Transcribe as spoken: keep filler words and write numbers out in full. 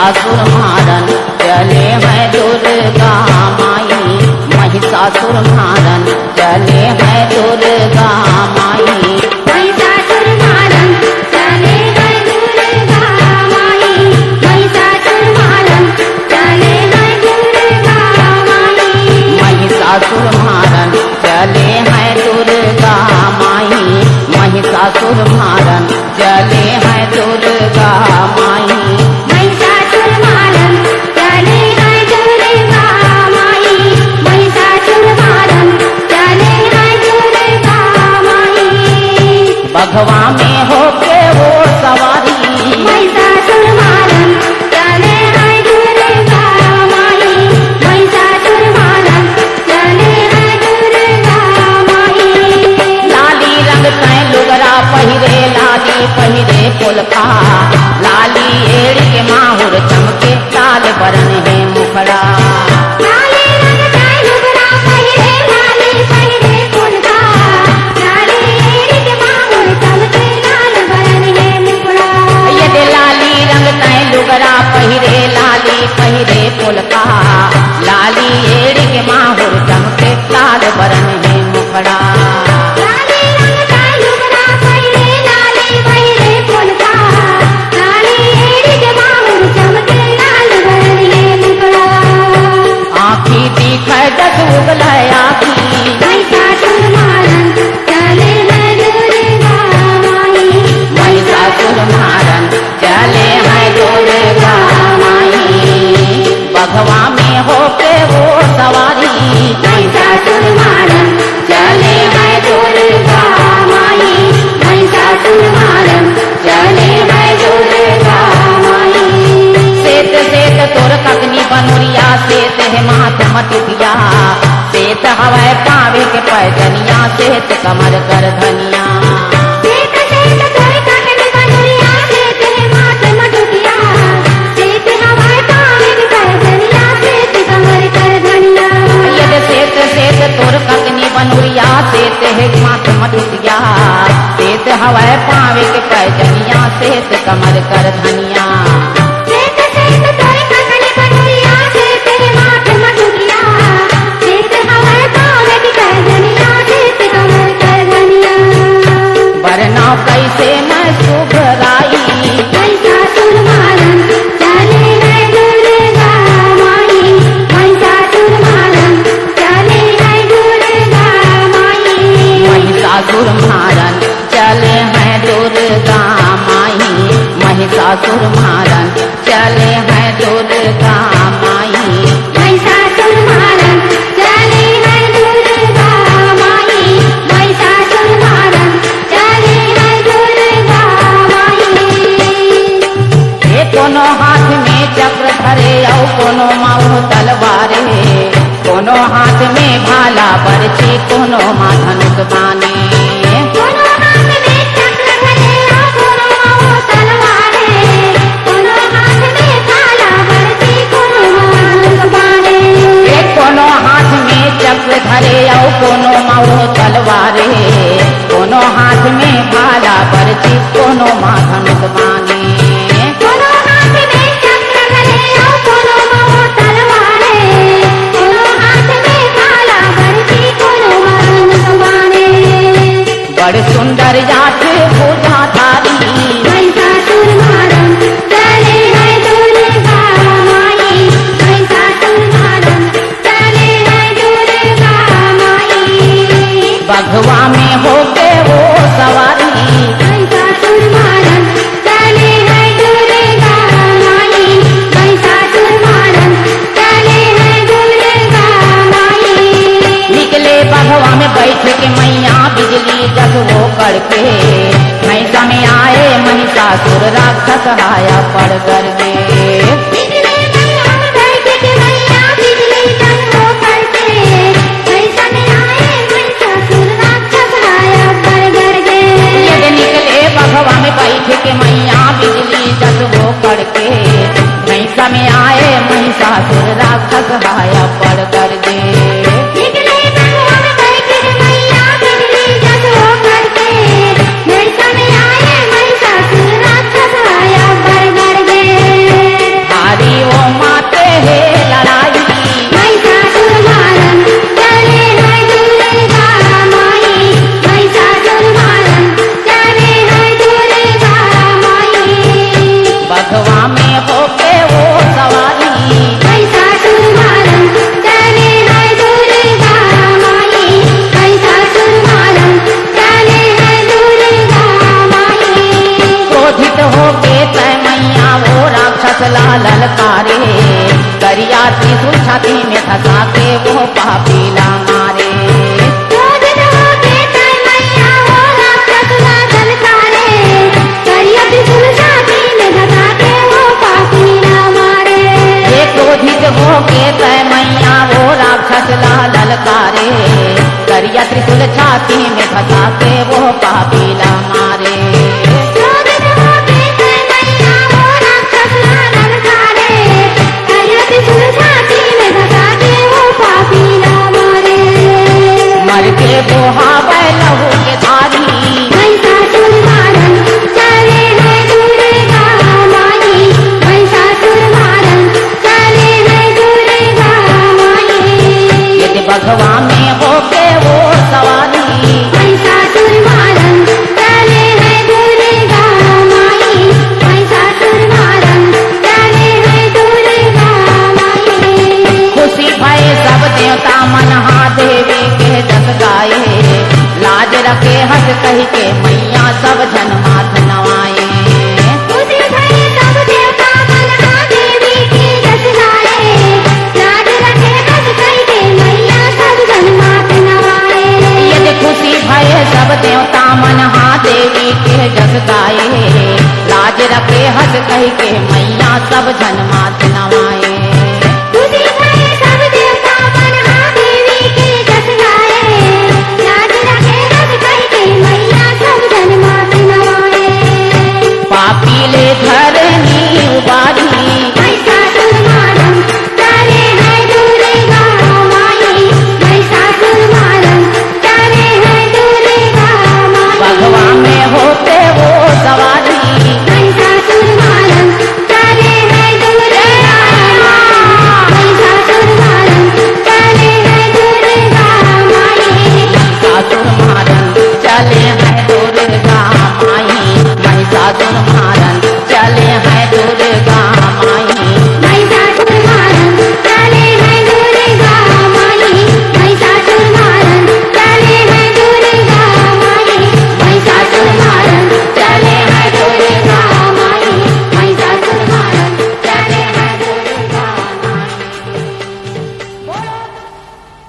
महिषासुर मारन चले हैं दुर्गा माई, महिषासुर मारन चले हैं दुर्गा माई। महिषासुर मारन चले हैं दुर्गा माई, महिषासुर मारन चले हैं दुर्गा माई। महिषासुर मारन चले हैं दुर्गा माई, महिषासुर मारन चले हैं दुर्गा माई। महिषासुर मारन चले हैं दुर्गा माई, महिषासुर मारन चले हैं दुर्गा माई। बघवा में होके वो सवारी, महिषासुर मारन चले हैं दुर्गा माई, महिषासुर मारन चले हैं दुर्गा माई। लाली रंग तैं लुगरा पहिरे, लाली पहिरे पुलका, लाली एड़ी के माहुर चमके, लाल बरन हे मुखड़ा। लाली रंग तैं लुगरा पहिरे, लाली पहिरे पुलका, लाली एड़ी के माहुर चमके, लाल बरन हे मुखड़ा। ये दे लाली रंग तैं लुगरा पहिरे, लाली पहिरे पुलका, लाली एड़ी के माहुर चमके, लाल बरन हे मुखड़ा। लाली रंग तैं लुगरा पहिरे, लाली पहिरे पुलका, लाली एड़ी के माहुर चमके, लाल बरन हे मुखड़ा। आँखी दिखै दस उगलै आँखी, महिषासुर मारन चले हैं दुर्गा माई, महिषासुर मारन चले हैं दुर्गा माई। बघवा में होके वो सवारी, महिषासुर मारन चले हैं दुर्गा माई, महिषासुर मारन चले हैं दुर्गा माई। सेत सेत तोर ककनी बनुरिया, सेत हे माथ मटुकिया, सेत हवै पावे के पैजनिया, सेत कमर कर धनिया। सेत सेत तोर ककनी बनुरिया, सेत हे माथ मटुकिया, सेत हवै पावे के पैजनिया, सेत कमर कर धनिया। ये दे सेत सेत तोर ककनी बनुरिया, सेत हे माथ मटुकिया, सेत हवै पावे के पैजनिया, सेत कमर कर धनिया। सेत सेत तोर ककनी बनुरिया, सेत हे माथ मटुकिया, सेत हवै पावे के पैजनिया, सेत कमर कर धनिया। बरनौं कइसे मैं सुघराई, महिषासुर मारन चले हैं दुर्गा माई, महिषासुर मारन चले हैं दुर्गा माई। महिषासुर मारन चले हैं दुर्गा माई, महिषासुर मारन चले हैं दुर्गा माई। महिषासुर मारन चले हैं दुर्गा माई, महिषासुर मारन चले हैं दुर्गा माई। ए कोनो हाथ में चक्र धरे अउ कोनो मउ तलवार हे, कोनो हाथ में भाला बरछी, कोनो मा धनुष बाने। कोनो हाथ में चक्र धरे अउ कोनो मउ तलवार हे, कोनो हाथ में भाला बरछी, कोनो मा धनुष बाने। ए कोनो हाथ में चक्र धरे अउ कोनो मउ तलवार हे, कोनो हाथ में भाला बरछी, कोनो मा धनुष बाने। कोनो हाथ में चक्र धरे अउ कोनो मउ तलवार हे, कोनो हाथ में भाला बरछी, कोनो मा धनुष बाने। बड़ सुंदर जात भुजाधारी, महिषासुर मारन चले हैं दुर्गा माई, महिषासुर मारन चले हैं दुर्गा माई। बघवा में होके वो सवारी, महिषासुर मारन चले हैं दुर्गा माई, महिषासुर मारन चले हैं दुर्गा माई। निकले बघवा में बैठ के मैया बिजली जस वो कड़के, भैंसा में आए महिषासुर राक्षस हाया पड़ करके। निकले बघवा में बैठ के मैया बिजली जस वो कड़के, भैंसा में आए महिषासुर राक्षस हाया पड़ करके। ये निकले बघवा में बैठ के मैया बिजली जस वो कड़के, भैंसा में आए महिषासुर राक्षस हाया पड़ करके। निकले बघवा में बैठ के मैया बिजली जस वो कड़के, भैंसा में आए महिषासुर राक्षस हाया पड़ करके। पापी ला मारे। क्रोधित होके तैं मैया वो राक्षस ला ललकारे, करिया त्रिशूल छाती में धसा के वो पापी ला मारे। ये क्रोधित होके तैं मैया वो राक्षस ला ललकारे, करिया त्रिशूल छाती में धसा के वो पापी ला मारे। क्रोधित होके तैं मैया वो राक्षस ला ललकारे, करिया त्रिशूल छाती में धसा के वो पापी ला मारे। मर के बोहावै लहू के धारी। महिषासुर मारन चले है दुर्गा माई, महिषासुर मारन चले है दुर्गा माई। ये बघवा में होके वो सवारी। महिषासुर मारन चले है दुर्गा माई, महिषासुर मारन चले है दुर्गा माई। खुशी भए सब देवता मन हा देवी के जस गाए, लाज रखे हस कहि के मैया सब झन